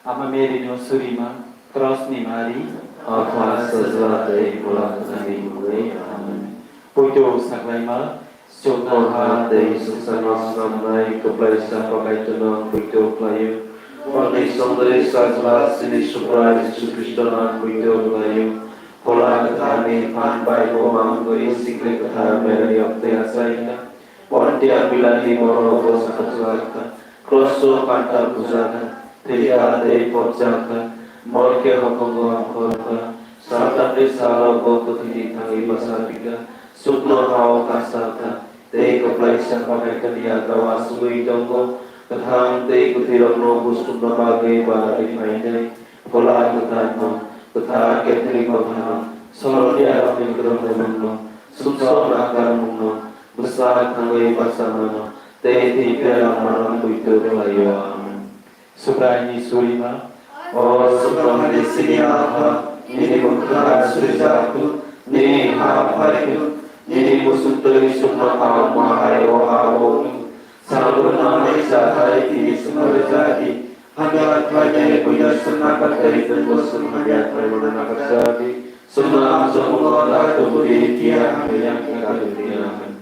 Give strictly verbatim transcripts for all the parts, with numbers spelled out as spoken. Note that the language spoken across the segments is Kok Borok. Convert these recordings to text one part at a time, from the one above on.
Ama Mary no surima, Cross ni mari. Apha, Sajla tei Phola Kwthar ni mungwi. Amen. Poito saklaima, Chuknoha tei swngcharno snamnai kwplaisa Kaitorno ang poito khlaio. Hwnwi chongdari Sajla chini Subrai Jisu Khristono ang poito khlaio. Phola Kwtharni phan bai bo mangwi Sikli Kwthar Mary ni oktwi achaikha. Pontia Pilani borok bo sakha kha, kroso panta bujak kha, thwikha tei phobjak kha, morke hokongo amkhor kha, saltamni salo bo kwthwini thangwi bwsa phikha, chuknohao kasa kha, tei kwplaisa Kaitorni yagra uansugwi tongo, kwthang tei kwthwirokno buchumna bagwi barwi phainai. Phola Kwtharno, kwthar Catholic Kothano, sordiarokni kwrwngmungno, sumsok nakarmungno, bwsa thangwi bachamano, tei thwi phiya langmano poito khlaio. Amen. Subraini surima. O Subraini sini Apha, nini mung kwthar surijak thung, nini ha phai thung, nini muchung twi chuknoha wngma hai o ha-o wng thung. Salbrum nangmani cha hai tini chwngno rwja di. Hamya khlainai buino chwng nakardi, chwngbo chwng hamya khlaimano nakarjadi. Chwngno amjokmungo ta tubudi, phiya hamya yang khe ta tubudi. Amen.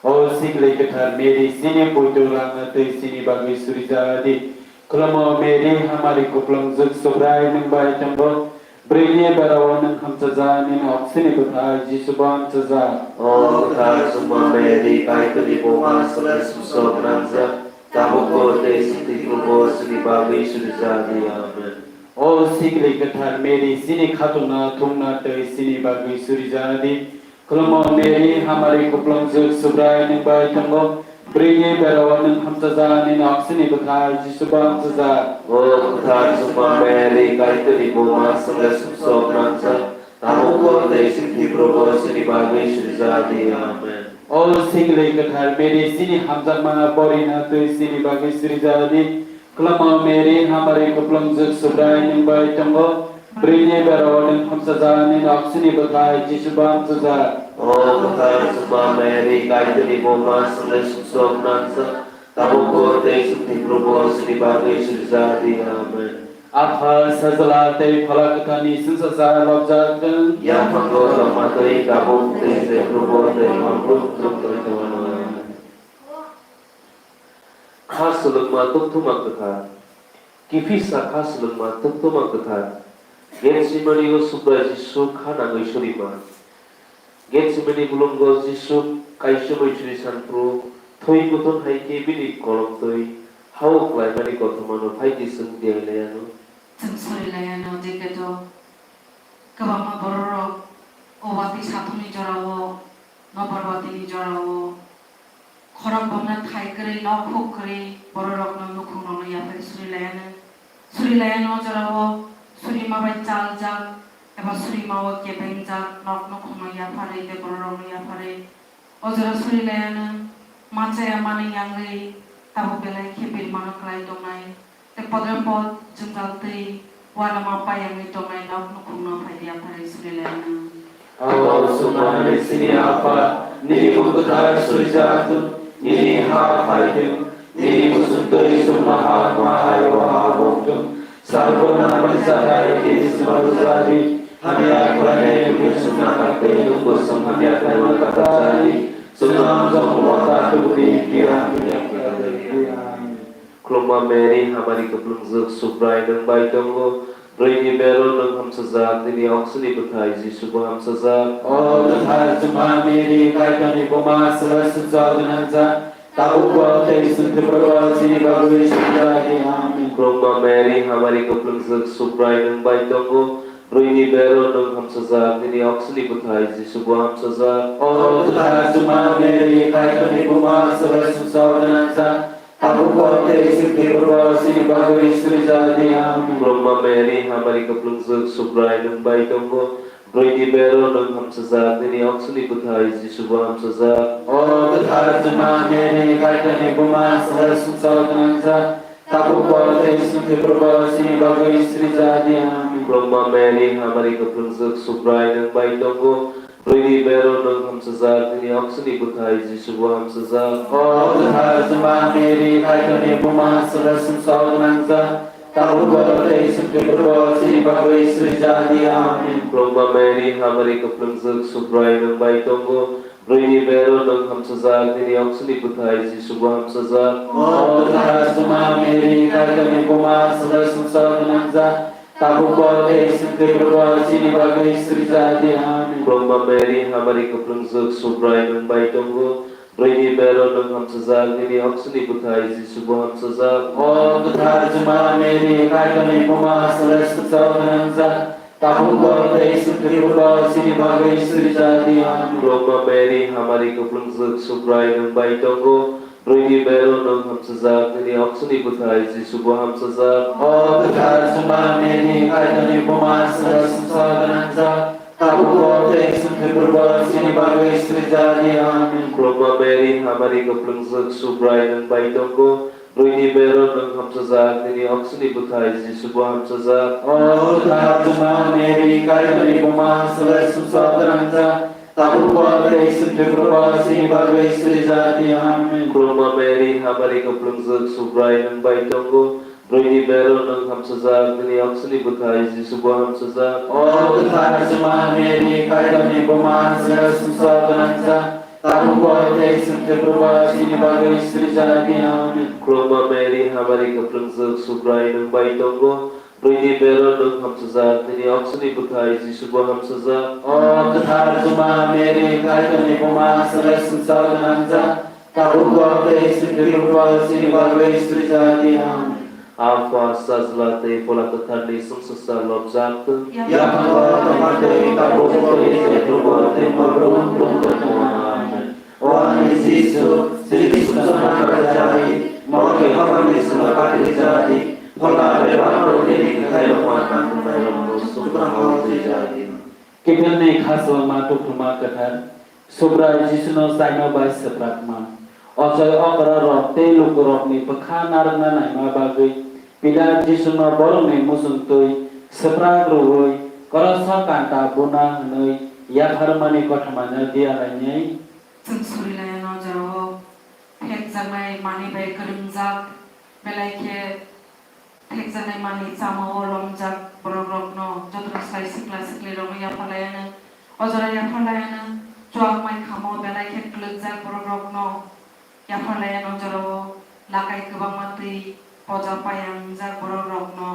O Sikli Kwthar Mary, chini poito langna twi chini bagwi surijadi. Khulumo Mary, hamari kuplungjwk Subrai nwng bai tongo. Bwrwini berao nwng hamchajak, nini oksini bwthai Jisubo hamchajak. O kwthar chwngma Mary, Kaitorni buma, swlai sumsok gwnangjak, tabukbo tei chwng thwiphurubo chwngni bagwi surijadi. Amen. O Sikli Kwthar Mary, chini khatungna thungna tei chini bagwi surijadi. Khulumo Mary, hamari kuplungjwk Subrai nwng bai tongo. Bwrwini berao nwng hamchajak, nini oksini bwthai Jisubo hamchajak. O kwthar chwngma Mary, Kaitorni buma, swlai sumsok gwnangjak, tabukbo tei chwng thwiphurubo chwngni bagwi surijadi. Amen. O Sikli Kwthar Mary, chini hamjakma borina twi chini bagwi surijadi. Khulumo Mary, hamari kuplungjwk Subrai nwng bai tongo. Bwrwini berao nwng hamchajak, nini oksini bwthai Jisubo hamchajak. O kwthar chwngma Mary, Kaitorni buma, swlai sumsok gwnangjak, tabukbo tei chwng thwiphurubo chwngni bagwi surijadi. Amen. Apha, Sajla tei Phola Kwtharni chwngsacha lobjak thung. Yaphango tongma twi tabuk tei chwng thwiphurubo tei mangrum tong tongthwmano. Amen. Kha swlwkma tongthoma kwthar. Kiphilsa kha swlwkma tongthoma kwthar. Getsemani o Subrai Jisu kha nangwi surima. Getsemani bwlwngo Jisu kaisa muichuri sanphru thwi kuthun hai khe bini kolomtwi ha-o klaimani kothomano phai di chwng di ailaiano. Chwng sori laiano je keto kwbangma bororok o watwi sathokni jorao, nokbar watwini jorao, khorok bomna thai kwrwi, nok huk kwrwi bororokno nukhung rokno yapharwi suri laiano. Suri laiano jorao surima bai chaljak eba surima o kebengjak nok nukhungno yapharwi tei bororokno yapharwi o jora suri laiano. Machaya manwi yangwi tabuk belai khe birmano klai tongnai. Tei podre pod jwngjal twi uanama payangwi tongnai nok nukhungno phai di yapharwi suri laiano. O chwngma Mary chini Apha, nini mung kwthar surijak thung, nini ha phai thung, nini muchung twi chwngno ha wngma hai o ha-o wng thung. Salbrum nangmani cha hai tini chwngno rwja di. Hamya khlainai buino chwng nakardi, chwngbo chwng hamya khlaimano nakarjadi. Chwngno amjokmungo ta tubudi, phiya hamya khlainai. Amen. Khulumma Mary, hamari kwplwngjwk, Subrai nwng bai tongo. Bwrwini bero nwng hamsajak, nini oksini bwthai Jisubo hamsajak. O kwthar chwngma Mary, Kaitorni buma, swlai sumsok gwnangjak, tabukbo tei chwng thwiphrubo chini bagwi sujak di. Amen. Khulumma Mary, hamari kwplwngjwk, Subrai nwng bai tongo. Bwrwini bero nwng hamsajak, nini oksini bwthai Jisubo hamsajak. O kwthar chwngma Mary, Kaitorni buma, swlai sumsok gwnangjak, tabukbo tei chwng thwiphrubo chini bagwi sujak di. Amen. Khulumma Mary, hamari kwplwngjwk, Subrai nwng bai tongo. Bwrwini bero nwng hamsajak, nini oksini bwthai Jisubo hamsajak. O kwthar chwngma Mary, Kaitorni buma, swlai sumsok gwnangjak, tabukbo tei chwng thwiphrubo chini bagwi sujak di. Amen. Khulumma Mary, hamari kwplwngjwk, Subrai nwng bai tongo. Bwrwini bero nwng hamsajak, nini oksini bwthai Jisubo hamsajak. O kwthar chwngma Mary, Kaitorni buma, swlai sumsok gwnangjak, Tabukbo tei swngcharokbo chini bagwi swijak di. Amen. Khulumba Mary, hamari kwplwngjwk, Subrai nwng bai tongo. Bwrwini bero nwng hamsajak, nini oksini bwthai Jisubo hamsajak. O kwthar Juma Mary, Kaitorni buma, swlai sumsok gwnangjak, tabukbo tei swngcharokbo chini bagwi swijak di. Amen. Khulumba Mary, hamari kwplwngjwk, Subrai nwng bai tongo. Bwrwini bero nwng hamsajak, nini oksini bwthai Jisubo hamsajak. O kwthar Juma Mary, Kaitorni buma, swlai sumsok gwnangjak, tabukbo tei swngcharokbo chini bagwi swijak di. Amen. Khulumba Mary, hamari kwplwngjwk, Subrai nwng bai tongo. Bwrwini bero nwng hamsajak, nini oksini bwthai Jisubo hamsajak. O kwthar Juma Mary, Kaitorni buma, swlai sumsok gwnangjak, tabukbo tei swngcharokbo chini bagwi swijak di. Amen. Khulumba Mary, hamari kwplwngjwk, Subrai nwng bai tongo. Bwrwini bero nwng hamsajak, nini oksini bwthai Jisubo hamsajak. O kwthar Juma Mary, Kaitorni buma, swlai sumsok gwnangjak, tabukbo tei swngcharokbo chini bagwi swijak di. Amen. Khulumba Mary, hamari kwplwngjwk, Subrai nwng bai tongo. Bwrwini bero nwng hamsajak, nini oksini bwthai Jisubo hamsajak. O kwthar Juma Mary, Kaitorni buma, swlai sumsok gwnangjak, tabukbo tei swngcharokbo chini bagwi swijak di. Amen. Khulumba Mary, hamari kwplwngjwk, Subrai nwng bai tongo. Bwrwini bero nwng hamsajak, nini oksini bwthai Jisubo hamsajak. O kwthar Juma Mary, Kaitorni buma, swlai sumsok gwnangjak, tabukbo tei swngcharokbo chini bagwi swijak di. Amen. Apha, Sajla tei Phola Kwtharni chwngsasa lobjak thung. Yaphango tongma tei tabukbo tei swngcharokbo tei morokbo tongma. Amen. O ani Jisu, chini sumsokna rwjadi, morokni haphangni swngo kati rwjadi, phola bebak rok nini kwthai rok ma tang tongnai rok no sukra hor twijadi. Kiphilni khaswlangma tukthuma kwthar, Subrai Jisuno chaima bai swprakma. Ochoi okra rok tei lukurokni bwkha narwkna naima bagwi Pilat Jisuno borokni muchungtwi swprak rwui, kroso kanta buna hwnwi yapharmani kothomano diya lainai. Chwng suri laiyano jorao phekjaknai manwi bai kwrwngjak, belai khe thekjaknai manwi chamao lomjak borokrokno, jotono sai sikla siklirokno yapharlaiano, o jora yapharlaiano, chuak mai khamo belai khe kwlwkjak borokrokno yapharlaiano, o jorao lakai kwbangma twi poja paiya wngjak borokrokno.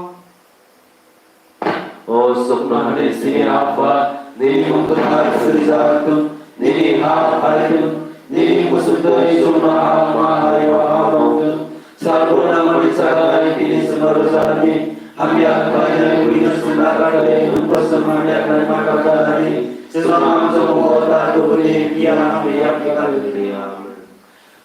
O chuknohani chini Apha, nini mung kwthar swijak thung, nini ha phai thung, nini muchungtwi chuknoha ma haio ha mung thung. Salbona mani chakai tini chwngno rwjadi, hamya khlainai buino chwngno rwjadi, nwngbo chwng hamya khlaima rwjadi, chwngno hamjakgo ta tubudi, phiya hamya phiya rwjadi. Amen.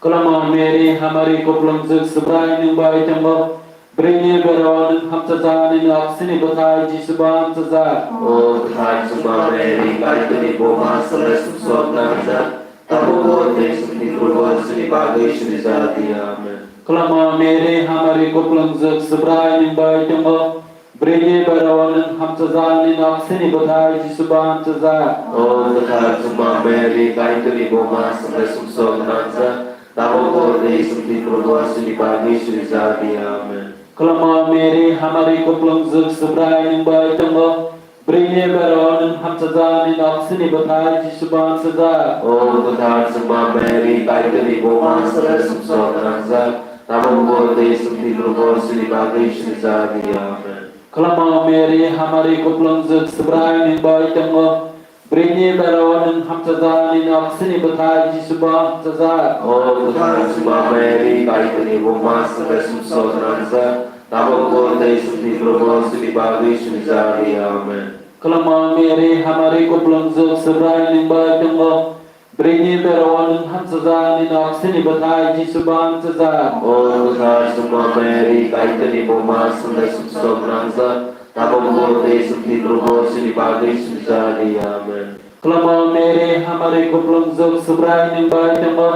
Kwlamo Mary, hamari kuplungjwk Subrai nwng bai tongo, bwrwini bero nwng hamchajak, nini oksini bwthai Jisubo hamchajak. O kwthar Juma Mary, Kaitorni buma, swlai sumsok nangjak, tabukbo tei swngni phurubo chini bagwi suri jati. Amen. Kwlamo Mary, hamari kuplungjwk Subrai nwng bai tongo, bwrwini bero nwng hamchajak, nini oksini bwthai Jisubo hamchajak. O kwthar Juma Mary, Kaitorni buma, swlai sumsok nangjak, tabukbo tei swngni phurubo chini bagwi suri jati. Amen. Kwlamo Mary, hamari kuplungjwk Subrai nwng bai tongo, bwrwini bero nwng hamchajak, nini oksini bwthai Jisubo hamchajak. O kwthar Juma Mary, Kaitorni buma, swlai sumsok nangjak, tabukbo tei swngni phurubo chini bagwi suri jati. Amen. Kwlamo Mary, hamari kuplungjwk Subrai nwng bai tongo, bwrwini bero nwng hamchajak, nini oksini bwthai Jisubo hamchajak. O kwthar Juma Mary, Kaitorni buma, swlai sumsok nangjak, tabukbo tei swngni phurubo chini bagwi suri jati. Amen. Kwlamo Mary, hamari kuplungjwk Subrai nwng bai tongo, bwrwini bero nwng hamchajak, nini oksini bwthai Jisubo hamchajak. O kwthar Juma Mary, Kaitorni buma, swlai sumsok nangjak, tabukbo tei swngni phurubo chini bagwi suri jati. Amen. Kwlamo Mary, hamari kuplungjwk Subrai nwng bai tongo,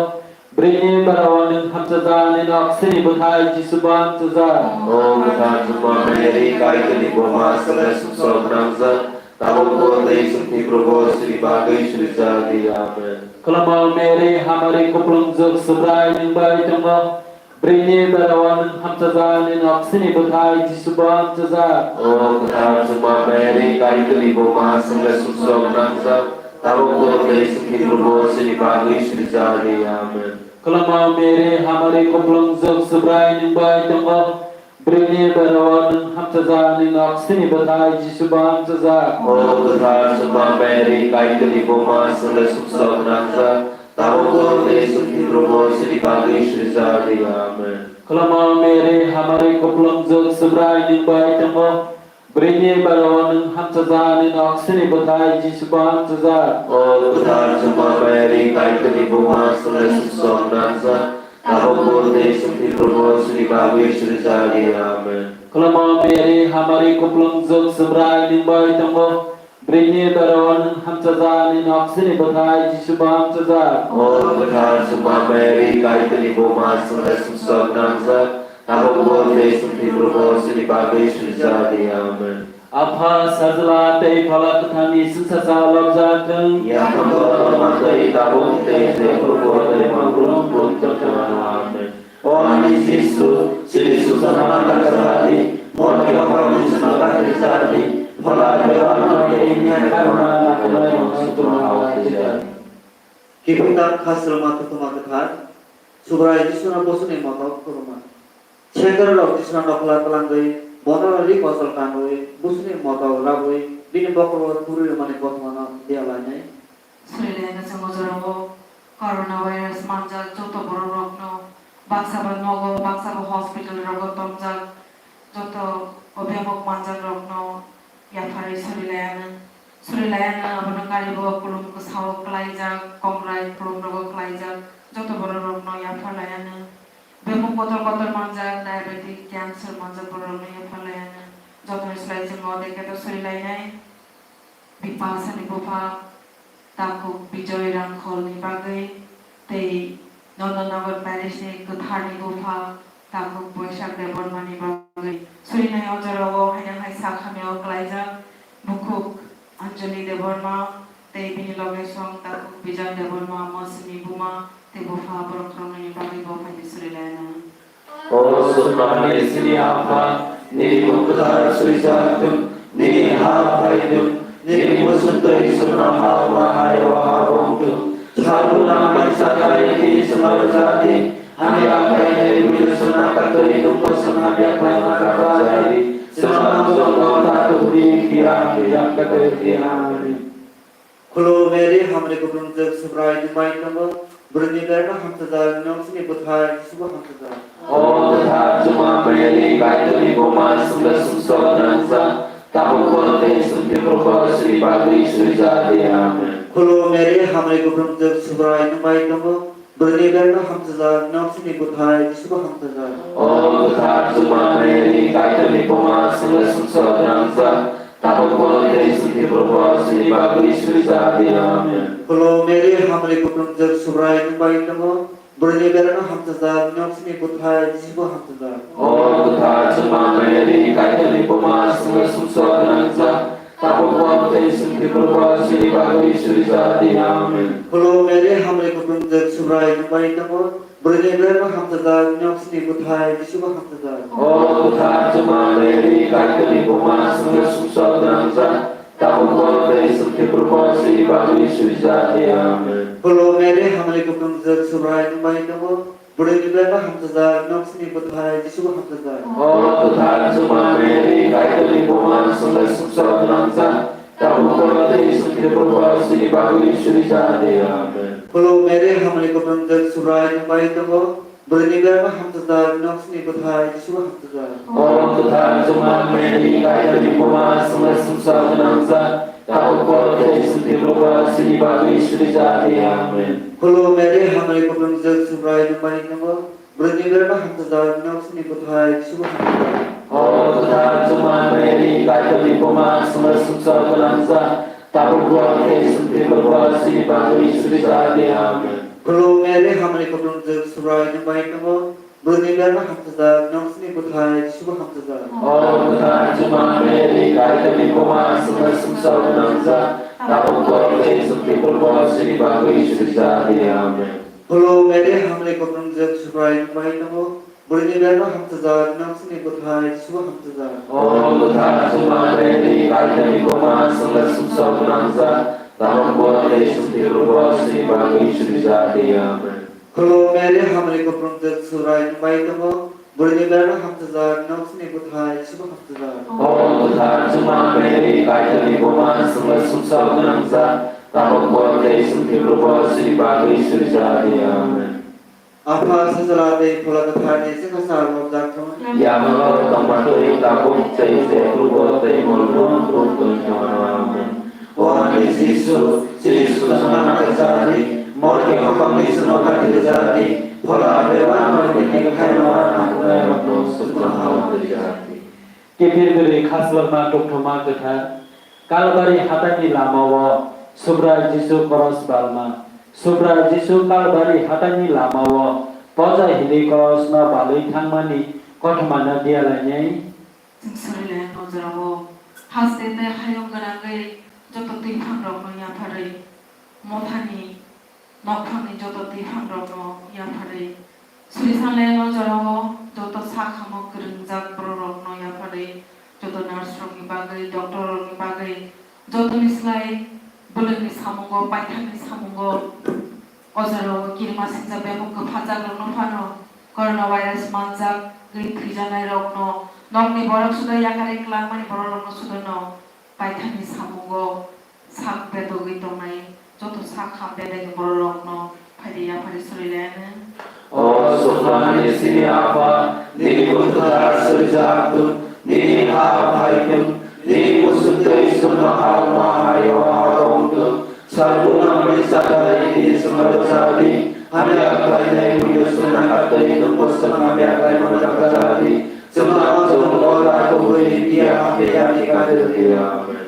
bwrwini bero nwng hamchajak, nini oksini bwthai Jisubo hamchajak. O kwthar Juma Mary, Kaitorni buma, swlai sumsok nangjak, tabukbo tei swngni phurubo chini bagwi suri jati. Amen. Kwlamo Mary, hamari kuplungjwk Subrai nwng bai tongo, Bwrwini berao nwng hamchajak, nini oksini bwthai Jisubo hamchajak. O kwthar Juma Mary, Kaitorni buma, chwngno sumsok nangjak, tabukbo tei chwngni Phurubo chini bagwi suri ja di. Amen. Kwlama Mary, hamari kuplungjwk, Subrai nwng bai tongo. Bwrwini berao nwng hamchajak, nini oksini bwthai Jisubo hamchajak. O kwthar Juma Mary, Kaitorni buma, chwngno sumsok nangjak, tabukbo tei chwngni Phurubo chini bagwi suri ja di. Amen. Kwlama Mary, hamari kuplungjwk, Subrai nwng bai tongo. Bwrwini berao nwng hamchajak, nini oksini bwthai Jisubo hamchajak. O kwthar Juma Mary, Kaitorni buma, chwngno sumsok nangjak, tabukbo tei chwngni Phurubo chini bagwi suri ja di. Amen. Kwlama Mary, hamari kuplungjwk, Subrai nwng bai tongo. Bwrwini berao nwng hamchajak, nini oksini bwthai Jisubo hamchajak. O kwthar Juma Mary, Kaitorni buma, chwngno sumsok nangjak, tabukbo tei chwngni Phurubo chini bagwi suri ja di. Amen. Apha, Sajla tei Phala Kwthangni chwngsacha lobjak thung. Yaphangno tei tabuk tei tei Phurubo tei mangrum brum tongthok. Amen. O ani Jisu, chini susa nang kha di, moni yaphangni suna kha di, Phala Kwthangno tei Nai Karma Nakhwlai Mangsa Tongma Hawa Twijak. Kiphilna Khasrwma Kwthwma Kwthar, Subrai Jisuna bosongni motok khuruma. Sengkar rok Jisuna nokla twlangwi, bono ri kochol kanwi, bosongni motok rabwi, bini bokhorogo turi rwmani kothomano diya lainai. Surilaina chwng o jorao corona virus manjak joto borok rokno baksa ba nogo, baksa ba hospital rogo tongjak joto obemok manjak rokno yapharwi surilaiyano. Surilaiyano abono karibo kulum kwsao kwlaijak, kongrai kulum rogo kwlaijak joto borok rokno yapharlaiyano. Bemuk kotor kotor manjak, diabetic, cancer manjak borok rokno yapharlaiyano. Jotoni slai chwng o dekhe to surilainai. Bipasani bupha Takhuk Bijoy Rangkholni bagwi tei Nandanagar Parish ni kwtharni bupha Takhuk Boisak Debbarmani bagwi surinai o jorao haino hai sak hamya o klaijak Bukhuk Anjali Debbarma tei bini loge song Takhuk Bijan Debbarma, Mosini buma tei bupha borok khoroknwini bagwi bo phaidi surilaina. O Swnamni chini Apha, nini mung kwthar swijak thung, nini ha phai thung, nini muchung twi Swnam ha wngma hai o ha bo wng thung. Salbrum nangmani cha khlai di, chwngno rwja di, hamya khlainai buino chwngno kaktwi thung, bo chwng hamya khlaima kha rwja di. Chwngno hamjokno ta tubu di, phiya hamya kaktwi di. Amen. Khulum Mary, hamri kuplungjwk, Subrai nwng bai tongo, bwrwini berno hamchajak, nini oksini bwthai Jisubo hamchajak. O kwthar Juma Mary, Kaitorni buma, chwngno sumsok nangjak, tabukbo tei chwngni Phurubo chini bagwi suri ja di. Amen. Khulum Mary, hamri kuplungjwk, Subrai nwng bai tongo, bwrwini berno hamchajak, nini oksini bwthai Jisubo hamchajak. O kwthar Juma Mary, Kaitorni buma, chwngno sumsok nangjak, tabukbo tei chwngni Phurubo chini bagwi suri ja di. Amen. Khulum Mary, hamri kuplungjwk, Subrai nwng bai tongo, bwrwini berno hamchajak, nini oksini bwthai Jisubo hamchajak. O kwthar Juma Mary, Kaitorni buma, chwngno sumsok nangjak, tabukbo tei chwngni Phurubo chini bagwi suri ja di. Amen. Khulum Mary, hamri kuplungjwk, Subrai nwng bai tongo, bwrwini berno hamchajak, nini oksini bwthai Jisubo hamchajak. O kwthar Juma Mary, Kaitorni buma, chwngno sumsok nangjak, tabukbo tei chwngni Phurubo chini bagwi suri ja di. Amen. Khulum Mary, hamri kuplungjwk, Subrai nwng bai tongo, bwrwini berno hamchajak, nini oksini bwthai Jisubo hamchajak. O kwthar Juma Mary, Kaitorni buma, chwngno sumsok nangjak, tabukbo tei chwngni Phurubo chini bagwi suri ja di. Amen. Khulum Mary, hamri kuplungjwk, Subrai nwng bai tongo, bwrwini berno hamchajak, nini oksini bwthai Jisubo hamchajak. O kwthar Juma Mary, Kaitorni buma, chwngno sumsok nangjak, tabukbo tei chwngni Phurubo chini bagwi suri ja di. Amen. Khulum Mary, hamri kuplungjwk, Subrai nwng bai tongo, bwrwini berno hamchajak, nini oksini bwthai Jisubo hamchajak. O kwthar Juma Mary, Kaitorni buma, chwngno sumsok nangjak, tabukbo tei chwngni Phurubo chini bagwi suri ja di. Amen. Khulum Mary, hamri kuplungjwk, Subrai nwng bai tongo, bwrwini berno hamchajak, nini oksini bwthai Jisubo hamchajak. O kwthar Juma Mary, Kaitorni buma, chwngno sumsok nangjak, tabukbo tei chwngni Phurubo chini bagwi suri ja di. Amen. Khulum Mary, hamri kuplungjwk, Subrai nwng bai tongo, Bwrwini bebak hamchajak, nang chini bwthai Jisubo hamchajak. O bwthai Juma Mary, Kaitorni buma, chwngno sumsok gwnangjak, tabukbo tei chwngni horobo chini bagwi surijak di. Amen. Khulum Mary, hamari kuplungjak, Subrai nwng bai tongo. Bwrwini bebak hamchajak, nang chini bwthai Jisubo hamchajak. O bwthai Juma Mary, Kaitorni buma, chwngno sumsok gwnangjak, tabukbo tei chwngni horobo chini bagwi surijak di. Amen. Apha, Sajla tei Phola Kwtharni chwngsacha rwjak thung. Yago tongma twi tabuk tei jephrubo tei molno tongtwino. Amen. O ani Jisu, chini sujana kajadi, morni hokongni sumokati kajadi, phola bebak morni khairokma nangkuknairokno sujana hao kajadi. Kiphilbiri khaswlwkma tokthoma kwthar, Kalbari hataini lamao Subrai Jisu koros balma. Subrai Jisu Kalbari hataini lamao poja hili korosno balwi thangmani kothomano diya lainai. Chwng sorilai o jorao haste tei hayung gwnangwi joto twi phangrokno yapharwi mothani nokphangni joto twi phangrokno yapharwi suri sanlai o jorao joto sak hamok kwrwngjak bororokno yapharwi joto nurse rokni bagwi, doctor rokni bagwi, jotoni slai bwlwngni samungo, paithakni samungo o jorao kirima singjak bebak kwphajakrokno phano corona virus manjak twi thwijanairokno nokni borok suda yakarwi kwlangmani bororokno sudano paithakni samungo sak bedogwi tongnai joto sak ham bedagni bororokno phaidi yaphari surilaiyano. O Suklani sini Apha, nini bukhuk kwthar surijak thung, nini ha phai thung, nini muchung twi chwngno ha wngma hai-o ha wng thung. Salbrum nangmani cha khlai nini chwngno rwchapdi, hamya khlainai buino chwngno nakartwi nwngbo chwng hamya khlaimano nakarchadi. Chwngno o jorogo ta kubui ni phiya hamya yani kaitor di. Amen.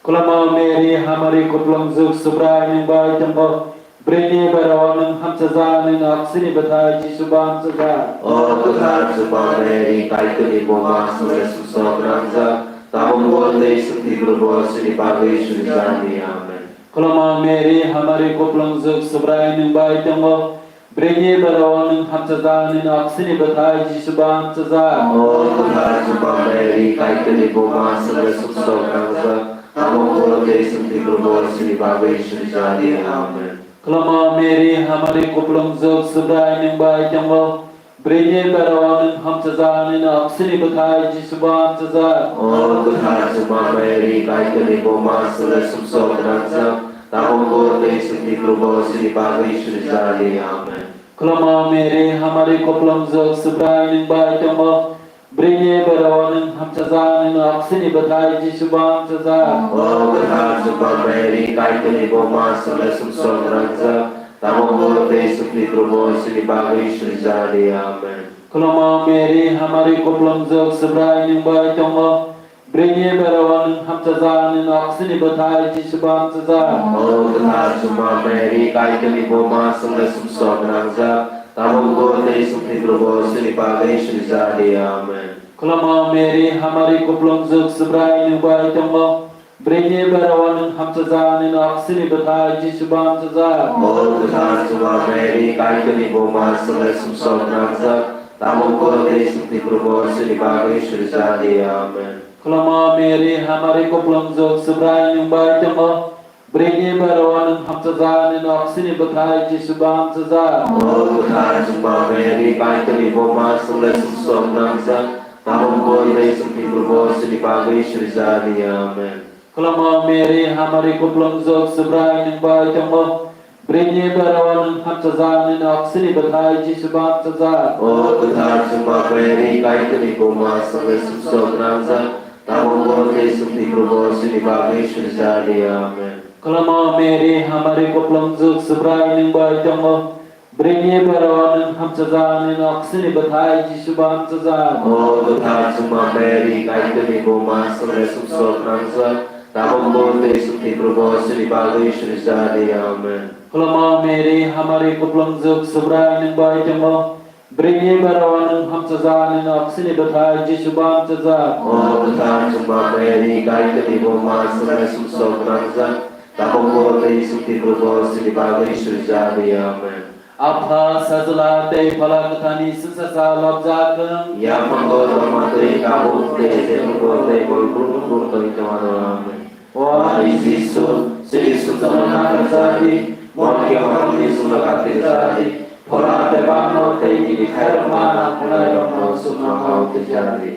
Kwlama Mary, hamari kuplungjwk, Subrai nwng bai tongo. Bwrwini bera-o nwng hamchajak, nini oksini bwthai Jisu bo hamchajak. O kwthar Juma Mary, Kaitorni buma, chwngno sumsok gwnangjak, tabukbo tei chwngni horobo chini bagwi surijakdi. Amen. Kwlama Mary, hamari kuplungjwk, Subrai nwng bai tongo. Bwrwini bera-o nwng hamchajak, nini oksini bwthai Jisu bo hamchajak. O kwthar Juma Mary, Kaitorni buma, chwngno sumsok gwnangjak, tabukbo tei chwngni horobo chini bagwi surijakdi. Amen. Kwlama Mary, hamari kuplungjwk, Subrai nwng bai tongo. Bwrwini bera-o nwng hamchajak, nini oksini bwthai Jisu bo hamchajak. O kwthar Juma Mary, Kaitorni buma, chwngno sumsok gwnangjak, tabukbo tei chwngni horobo chini bagwi surijakdi. Amen. Kwlama Mary, hamari kuplungjwk, Subrai nwng bai tongo. Bwrwini bera-o nwng hamchajak, nini oksini bwthai Jisu bo hamchajak. O kwthar Juma Mary, Kaitorni buma, chwngno sumsok gwnangjak, tabukbo tei chwngni horobo chini bagwi surijakdi. Amen. Kwlama Mary, hamari kuplungjwk, Subrai nwng bai tongo. Bwrwini bera-o nwng hamchajak, nini oksini bwthai Jisu bo hamchajak. O kwthar Juma Mary, Kaitorni buma, chwngno sumsok gwnangjak, tabukbo tei chwngni horobo chini bagwi surijakdi. Amen. Kwlama Mary, hamari kuplungjwk, Subrai nwng bai tongo. Bwrwini bera-o nwng hamchajak, nini oksini bwthai Jisu bo hamchajak. O kwthar Juma Mary, Kaitorni buma, chwngno sumsok gwnangjak, tabukbo tei chwngni horobo chini bagwi surijakdi. Amen. Kwlama Mary, hamari kuplungjwk, Subrai nwng bai tongo. Bwrwini bera-o nwng hamchajak, nini oksini bwthai Jisu bo hamchajak. O kwthar Juma Mary, Kaitorni buma, chwngno sumsok gwnangjak, tabukbo tei chwngni horobo chini bagwi surijakdi. Amen. Kwlama Mary, hamari kuplungjwk, Subrai nwng bai tongo. Bwrwini bera-o nwng hamchajak, nini oksini bwthai Jisu bo hamchajak. O kwthar Juma Mary, Kaitorni buma, chwngno sumsok gwnangjak, tabukbo tei chwngni horobo chini bagwi surijakdi. Amen. Kwlama Mary, hamari kuplungjwk, Subrai nwng bai tongo. Bwrwini bera-o nwng hamchajak, nini oksini bwthai Jisu bo hamchajak. O kwthar Juma Mary, Kaitorni buma, chwngno sumsok gwnangjak, tabukbo tei chwngni horobo chini bagwi surijakdi. Amen. Kwlama Mary, hamari kuplungjwk, Subrai nwng bai tongo. Bwrwini bera-o nwng hamchajak, nini oksini bwthai Jisu bo hamchajak. O kwthar Juma Mary, Kaitorni buma, chwngno sumsok gwnangjak, tabukbo tei chwngni horobo chini bagwi surijakdi. Amen. Apha, Sajla tei Phola Kwtharni chwngsacha lobjak thung. Yaphango tongma twi tabuk tei jephrubo tei mol brumbrumbo tongwi tongmano. Amen. O ani Jisu, chini sukhno nakarjadi, mol khe horokni chwngno katirjadi, phola bebakno tei nini khairokma nangkuknairokno chwngno hao twijadi.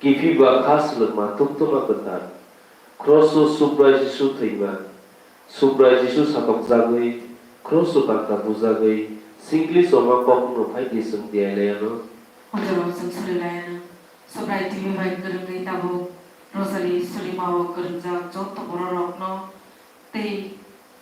Kiphilba kha swlwkma Tubutuma Kwthar. Kroso Subrai Jisu thwima. Subrai Jisu satokjagwi, kroso kanta bujagwi, singli choma kokno phai di chwng tiyai laiano. Hojaro chwng suri laiano. Subrai T V bai kwrwngwi tabuk rosari surimao kwrwngjak joto bororokno tei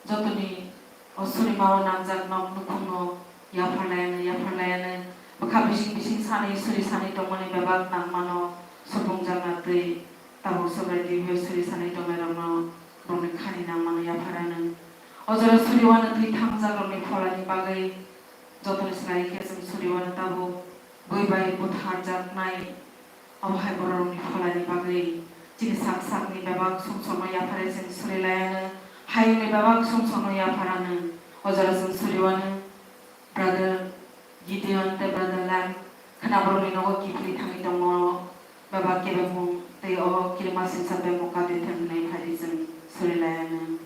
jotoni o surimao nangjak nok nukhungno yapharlaiano, yapharlaiano. Bwkha bising bising sanwi suri sanwi tongmani bebak nangmano supungjakna twi tabuk Subrai T V bai suri sanwi tongnairokno borokni khani nangmano yapharano. O jora suriwano twi thangjakrokni pholani bagwi jotoni slai khe chwng suriwano tabuk bui bai butharjaknai. Obo hai bororokni pholani bagwi chini sak sakni bebak sumsokno yapharwi chwng suri laiano, hayungni bebak sumsokno yapharano. O jora chwng suriwano brother Gideon tei brother Lam khwnaborokni nogo kiphilwi thangwi tongo. Bebak kebengmung tei o kirimasingcha bemung kati thang hwnwi phai di chwng suri laiano.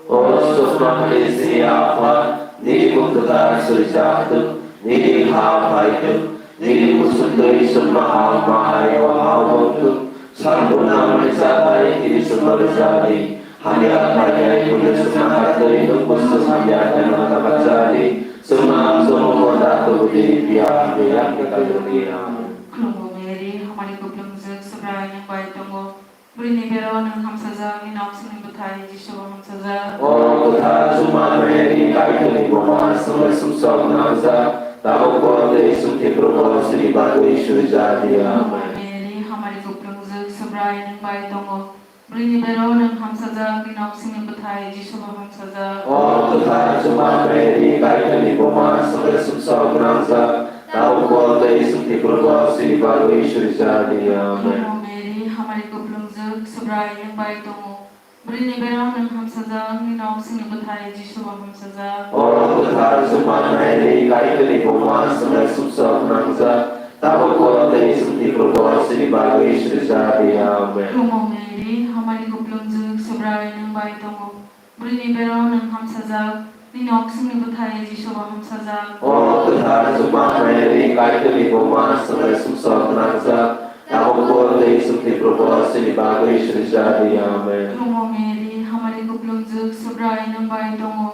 O Sukma Khaisi Apha, nini mung kwthar surijak thung, nini ha phai thung, nini muchung twi chwngno ha ma hai o ha wng thung, samung nangmani chathai tini chwngno rwja di, hamya khlainai buino chwngno nakartwi nwng bo chwng hamya khlainano nakarja di, chwngno ang jomo da tubu di, biya hamya yang ni kaitorni. Amen. Khulumgo Mary, hamari kuplungjwk, Subrai nwng bai tongo. Bwrwini bero nwng hamsajak, nini oksongni bwthai Jisu bo hamsajak. O kwthar Juma Mary, Kaitorni buma, chwngno sumsok nangjak, tabukbo tei chwng thwiphrubo chini bagwi surijak di. Amen. Mary, hamari kuplungjwk, Subrai nwng bai tongo. Bwrwini bero nwng hamsajak, nini oksongni bwthai Jisu bo hamsajak. O kwthar Juma Mary, Kaitorni buma, chwngno sumsok nangjak, tabukbo tei chwng thwiphrubo chini bagwi surijak di. Amen. Khulumgo Mary, hamari kuplungjwk, Subrai nwng bai tongo. Bwrwini bero nwng hamsajak, nini oksongni bwthai Jisu bo hamsajak. O kwthar Juma Mary, Kaitorni buma, chwngno sumsok nangjak, tabukbo tei chwng thwiphrubo chini bagwi surijak di. Amen. Khulumgo Mary, hamari kuplungjwk, Subrai nwng bai tongo. Bwrwini bero nwng hamsajak, nini oksongni bwthai Jisu bo hamsajak. O kwthar Juma Mary, Kaitorni buma, chwngno sumsok nangjak, tabukbo tei chwng thwiphrubo chini bagwi surijak di. Amen. Khulumgo Mary, hamari kuplungjwk, Subrai nwng bai tongo.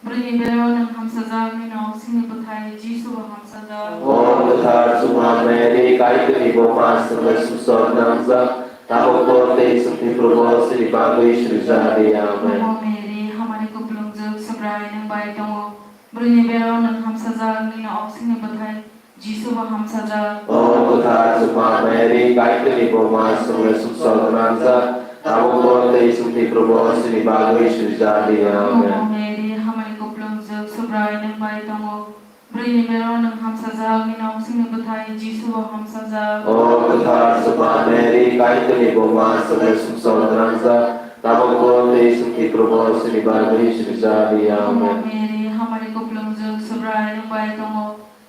Bwrwini bero nwng hamsajak, nini oksongni bwthai Jisu bo hamsajak. O kwthar Juma Mary, Kaitorni buma, chwngno sumsok nangjak, tabukbo tei chwng thwiphrubo chini bagwi surijak di. Amen. Khulumgo Mary, hamari kuplungjwk, Subrai nwng bai tongo. Bwrwini bero nwng hamsajak, nini oksongni bwthai Jisu bo hamsajak. O kwthar Juma Mary, Kaitorni buma, chwngno sumsok nangjak, tabukbo tei chwng thwiphrubo chini bagwi surijak di. Amen. Khulumgo Mary, hamari kuplungjwk, Subrai nwng bai tongo. Bwrwini bero nwng hamsajak, nini oksongni bwthai Jisu bo hamsajak. O kwthar Juma Mary, Kaitorni buma, chwngno sumsok nangjak, tabukbo tei chwng thwiphrubo chini bagwi surijak di. Amen. Khulumgo Mary, hamari kuplungjwk, Subrai nwng bai tongo.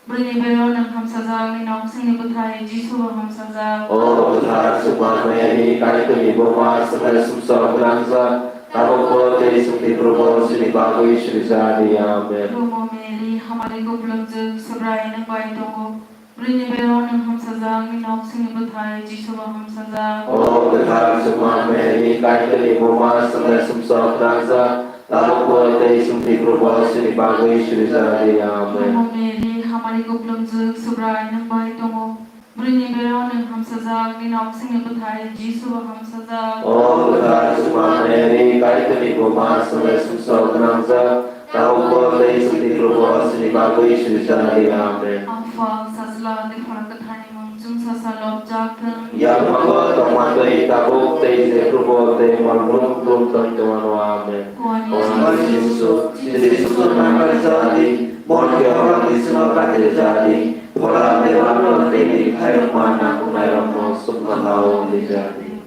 Bwrwini bero nwng hamsajak, nini oksongni bwthai Jisu bo hamsajak. O kwthar Juma Mary, Kaitorni buma, chwngno sumsok nangjak, tabukbo tei chwng thwiphrubo chini bagwi surijak di. Amen. Khulumgo Mary, hamari kuplungjwk, Subrai nwng bai tongo. Bwrwini bero nwng hamsajak, nini oksongni bwthai Jisu bo hamsajak. O kwthar Juma Mary, Kaitorni buma, chwngno sumsok nangjak, tabukbo tei chwng thwiphrubo chini bagwi surijak di. Amen. Khulumgo Mary, hamari kuplungjwk, Subrai nwng bai tongo. Bwrwini bero nwng hamsajak, nini oksongni bwthai Jisu bo hamsajak. O kwthar Juma Mary, Kaitorni buma, chwngno sumsok nangjak, tabukbo tei chwng thwiphrubo chini bagwi surijak di. Amen. Apha, Sajla tei Phola Kwtharni mung chwngsacha lobjak thung. Yaphango tongma twi tabuk tei jephrubo tei mol brumbrumbo tongwi tongmano. Amen. O ani Jisu, chini sukhno nakarjadi, mol khe horokni chwngno katirjadi, phola bebakno tei nini khairokma nangkuknairokno chwngno hao twijadi.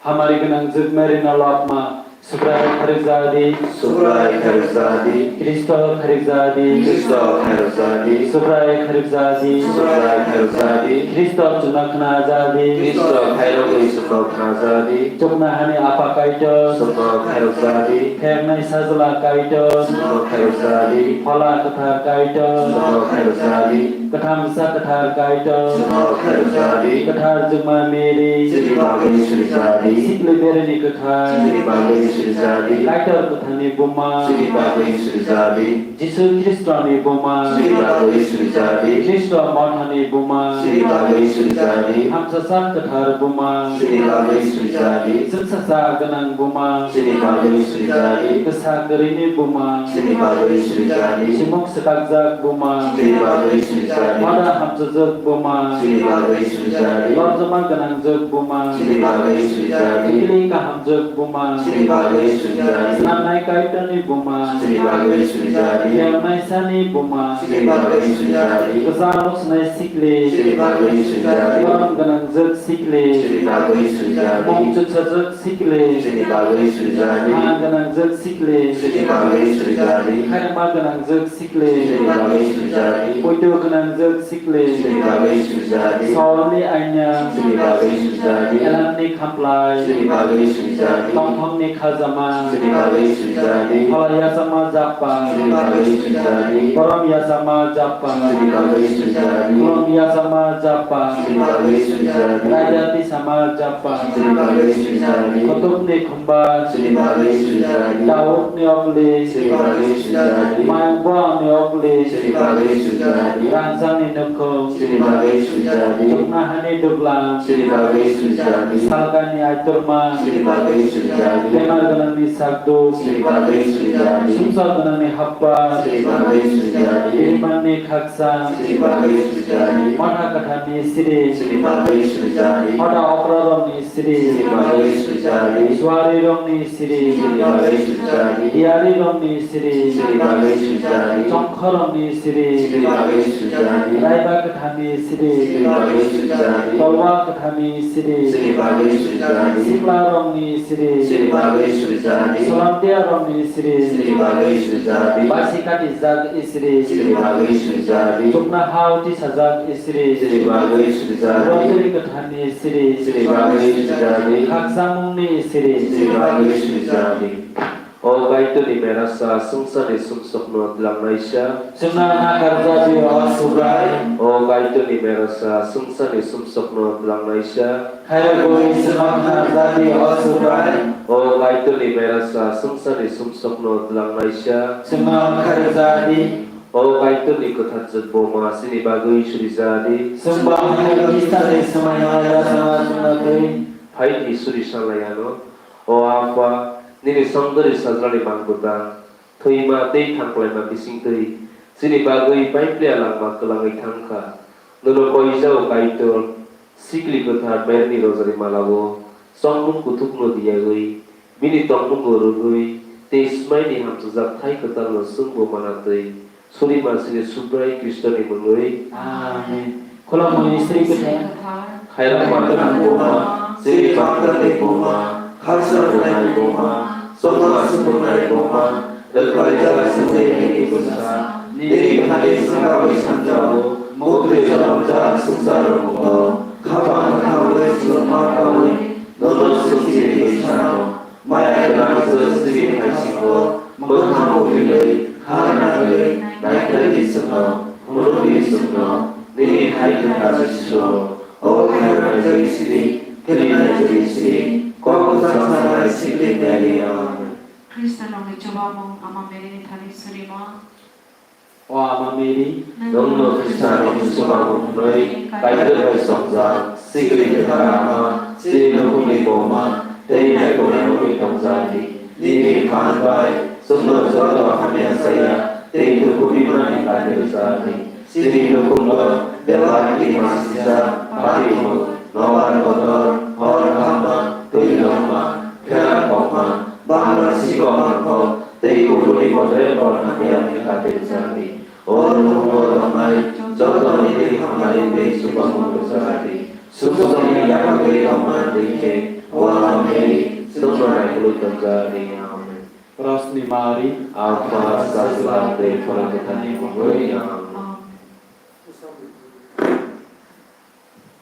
Hamari gwnang Jwk Mary no lobma, Subrai kharikjadi. Subrai kharikjadi. Kristo kharikjadi. Kristo kharikjadi. Subrai kharikjadi. Subrai kharikjadi. Kristo chwngno khnajadi. Kristo khairogwi chwngno khnajadi. Chuknohani Apha Kaitor. Chwngno khairokjadi. Phermai Sajla Kaitor. Chwngno khairokjadi. Phola Kwthar Kaitor. Chwngno khairokjadi. Kwthang Bwsa Kwthar Kaitor. Chwngno khairokjadi. Kwthar Jwkma Mary. Chini bagwi surijadi. Sikli Bereni Kwthar. Chini bagwi surijadi. Kaitor Kwtharni Buma. Chini bagwi surijadi. Jisu Khristoni Buma. Chini bagwi surijadi. Khristo Mothani Buma. Chini bagwi surijadi. Hamsasa Kwthar Buma. Chini bagwi surijadi. Chwngsacha Gwnang Buma. Chini bagwi surijadi. Kwsa Kwrwini Buma. Chini bagwi surijadi. Simung Swkakjak Buma. Chini bagwi surijadi. Moda Hamchajak Buma. Chini bagwi surijadi. Lobjama Gwnangjak Buma. Chini bagwi surijadi. Kiphilwi Kahamjak Buma. Chini bagwi surijadi. Snamnai Kaitorni Buma. Chini bagwi surijadi. Phermai Sajlani Buma. Chini bagwi surijadi. Kwcham Bwsnai Sikli. Chini bagwi surijadi. Borom Gwnangjak Sikli. Chini bagwi surijadi. Mung Chukjak Sikli. Chini bagwi surijadi. Kha Gwnangjak Sikli. Chini bagwi surijadi. Khairokma Gwnangjak Sikli. Chini bagwi surijadi. Poito Gwnangjak Sikli. Chini bagwi surijadi. Solni Aina. Chini bagwi surijadi. Elamni Khamplai. Chini bagwi surijadi. Tongthokni Khajama. Chini bagwi surijadi. Phola Yachakma Jappa. Chini bagwi surijadi. Borom Yachakma Jappa. Chini bagwi surijadi. Khulum Yachakma Jappa. Chini bagwi surijadi. Raida Tisama Jappa. Chini bagwi surijadi. Kutubni Khumbar. Chini bagwi surijadi. Daudni Okli. Chini bagwi surijadi. Mayung Boangni Okli. Chini bagwi surijadi. Rangchakni Nukhung. Chini bagwi surijadi. Chuknohani Duglam. Chini bagwi surijadi. Salkani Aitorma. Chini bagwi surijadi. Bemar Gwnangni Sakduk. Chini bagwi surijadi. Sumsok Gwnangni Hapbar. Chini bagwi surijadi. Kirimanni Khakchang. Chini bagwi surijadi. Motha Kwtharni Siri. Chini bagwi surijadi. Hoda Okrarokni Siri. Chini bagwi surijadi. Suarirokni Siri. Chini bagwi surijadi. Diyarirokni Siri. Chini bagwi surijadi. Chongkhorokni Siri. Chini bagwi surijadi. Raiba Kwtharni Siri. Chini bagwi surijadi. Tolwa Kwtharni Siri. Chini bagwi surijadi. Siklarokni Siri. Chini bagwi surijadi. Solomtiyarokni Siri. Chini bagwi surijadi. Basi katijak Isri. Chini bagwi surijadi. Chuknohao tisajak Isri. Chini bagwi surijadi. Rosiri Kwtharni Siri. Chini bagwi surijadi. Khakchangmungni Siri. Chini bagwi surijadi. O Kaitorni Merasa, swngcharni sumsokno twlangnaisa. Chwngno nakarjadi, o Subrai. O Kaitorni Merasa, swngcharni sumsokno twlangnaisa. Khairokgwi chwngno nakarjadi, o Subrai. O Kaitorni Merasa, swngcharni sumsokno twlangnaisa. Chwngno khairokjadi. O Kaitorni kwtharjak buma, chini bagwi surijadi. Chwngbo hamya Khristianni swmaiyo yachana chwngno twi. Phaidi suri salai ano. O Apha, nini songdori sajlani man kwtal, thwima tei thangklaima bisingtwi chini bagwi paiplia langma kwlangwi thang kha. Nono koijao Kaitor, sikli kwthar Merni rojari malao chongmung kuthukno diyagwi, bini tongmungo rwgwi tei smaini hamchajak thai kwtalno chwngbo manatwi. Suri mansini Subrai Khristoni mungwi. Amen. Khulumui Sri Kwthar. Khairokma gwnang buma, chini bangtani buma, khaksa rwnai buma, chokma supunai buma, rwkhlaijak swngwi nini bwsa, nini bwkhani swngcharwi sanjao, muktwi jolomjak swngchar rwmungo, khapang mwkhangwi swngma kaui, nono swngchirwi sano. Maya gwnang chwng chini haisingo mwkhang buphilwi ha nangwi naikhlaidi chwngno, phunukdi chwngno nini hai kwthar Jisu. O khairoknai joi siri, khilinai joi siri, kok bwchak sanai sikli Mary. Amen. Khristanrokni chubamung Ama Maryni thani surima. O Ama Mary, nwngno Khristanrokni chubamung hwnwi Kaitor bai chongjak, sikli kwthar Ama, chini nukhungni buma, tei naikolnai wngwi tongjadi. Nini phan bai chwngno joto hamya chaya tei dukhu bimani kaitor rwchapdi. Chini nukhungo bebak twi masijak, phaimung, nobar kotor, hor hamma, twi longma, khela kokma, bangla sikokma kok, tei kubuni bodol bornang yakni kaitor rwchapdi. O nukhungo tongnai jotoni twi hamari tei chubamung rwchapdi. Sumsokni yaphangwi tongma twi khe, o Ama Mary, Chwngno naikolwi tonjak. Amen. Krosni mari. Apha, Sajla tei Phola Kwtharni mungwi. Amen.